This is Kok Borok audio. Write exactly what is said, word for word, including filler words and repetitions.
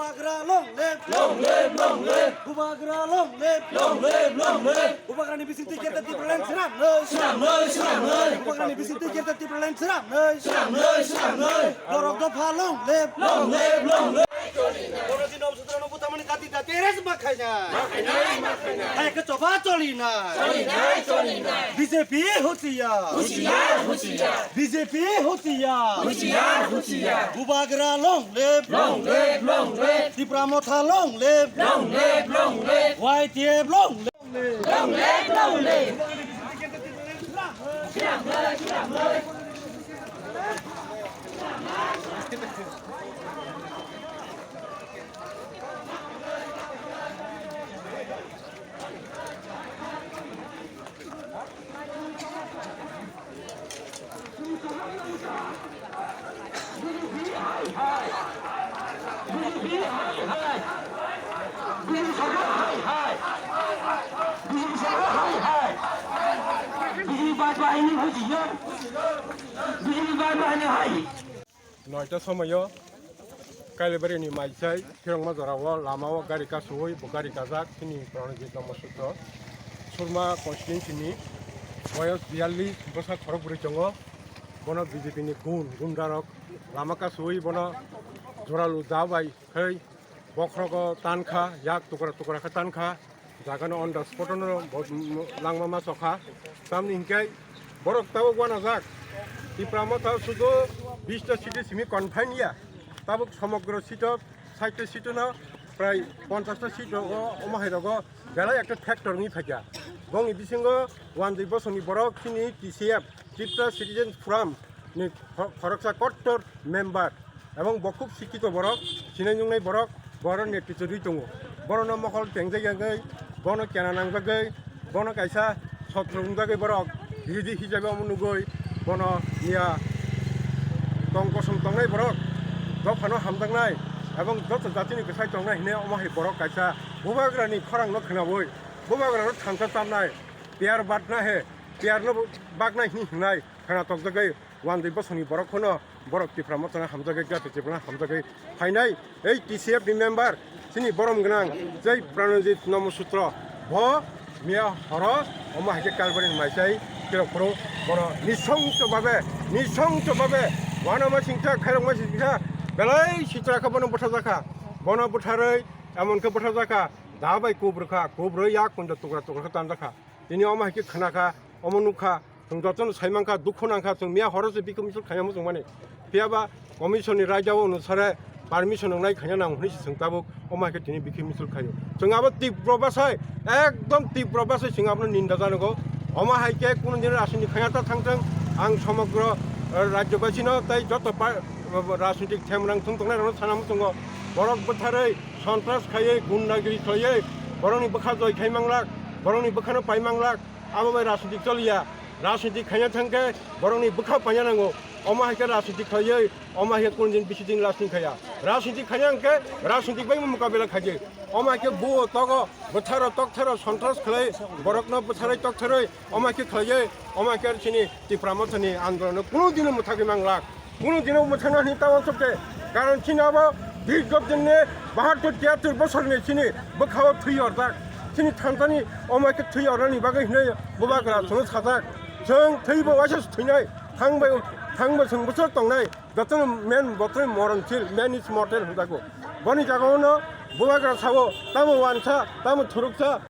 Bubagra long live! Long live, long live! Bubagra long live! Long live, long live! Bubagrani bising twi kerta Tipraland swnamnai! Swnamnai, swnamnai! Bubagrani bising twi kerta Tipraland swnamnai! Swnamnai, swnamnai! Borok dopha long live! Long live, long live! Borok dino Sutrano butamani dati dati res ma khaina. Ma khaina, ma khaina. Hai ke choba choli na. Choli na, choli na. B J P husiya. Husiya, husiya. B J P husiya. Husiya, husiya. Bubagra long live. Long live, long live. Tipra Motha long live. Long live, long live. Y T F long live. Long live, long live. Noita somoio Kailabari ni maisai Khirokma jora o lama o gari kasui bo gari kajak chini Pranojit Namo Sutro Surma constituency ni boyos biyallis bwsa khorok bwrwi tongo. Bono B J P ni gun gunda rok lama kasui bono joralu da bai khai bokhrogo tankha, yak tukra tukra khe tankha. Jagano on the spot no bo langma ma sokha. Tamni hinkhe borok tabuk wanajak. Tipra Motha sudu bista city simi confine ya. Tabuk somogro sito saito sito no prai ponchasta sito o omo hai rogo belai ekta factor ni thakya. Bongni bisingo wanjwi bosongni borok chini T C F, Tipra Citizen Forum ni kho-, khoroksa kottor member. Ebong bo khub sikkito borok, sinai nungnai borok, borok netritwo rwi tongo. Borokno mokol tengjak yagwi, bono kena nangjagwi, bono kaisa sotro wngjagwi borok birodhi hisabe omo nugwi bono miya tong kosom tongnai borok dophano hamjaknai ebong joto jatini kwsai tongnai hinwi omo hai borok kaisa bubagrani khorangno khwnawi bubagrano thansa chamnai, piyar batna he, piyarno baknai hinwi hwngnai khwna tokjagwi wanjwi bosongni borok phano borok Tipra Mothano hamjagwi, Jati Tiprano hamjagwi phainai. Ei T C F ni member chini borom gwnang jai Pranojit Namo Sutro, bo miya horo omo hai khe Kalbari ni maisai kirok phuru bono nisongcho babe, nisongcho babe wanama singsa, khairokma singsa belai sitra kha bono bwtharjakha. Bono bwtharwi emon khe bwtharjakha, da bai kubrwkha, kubrwi yak kunda tukra tukra khe tanjakha. Tini omo hai khe khwnakha, omo nukha, chwng jotono saimankha, dukhu nangkha, chwng miya horo se bikhe misil khaina muchungmani. Phiyaba commission ni raida o onusare permission wngnai khaina nango hwnwi se chwng tabuk omo hai khe tini bikhe misil khaio. Chwng abo tibro bwsai, ekdom tibro bwsai chwng abono ninda janogo. Omo hai khe kunu din rajniti khaina ta thangthwng, ang somogro, eh, rajyobasino tei joto pa-, rajnitik themrang thwng tongnai rokno sana muchungo. Borok bwtharwi sontras khaiwi, gundagiri khaiwi, borokni bwkha joi khai manglak, borokni bwkhano pai manglak, abo bai rajniti choliya. Rajniti khaina thangkhe borokni bwkha paina nango. Omo hai khe rajniti khaiwi, omo hai khe kunu din bisi din lasting khaiya. Rajniti khaina hwnkhe rajniti bai mukabela khaidi. Omo hai khe buo togo, bwtharo toktharo sontras khlai, borokno bwtharwi tokthorwi, omo hai khe khlaiwi, omo hai khe chini Tipra Mothani andolonno kunu dino mwthagwi manglak. Kunu dino mwthangna hwnwi ta uansukte, karon chini abo dirgo dinni bahattor tiyattor bosorni chini bwkhao thwi orjak. Chini thansa ni omo khe thwi ornani bagwi hwnwi bubagra chwngno sajak. Chwng thwibo waisa se thwinai, thangbai, thangbo chwng bwswk tongnai, jotono men botoi moronsil, man is mortal hwnjago. Boni jagao no bubagra sao, tamo uansa, tamo thuruksa,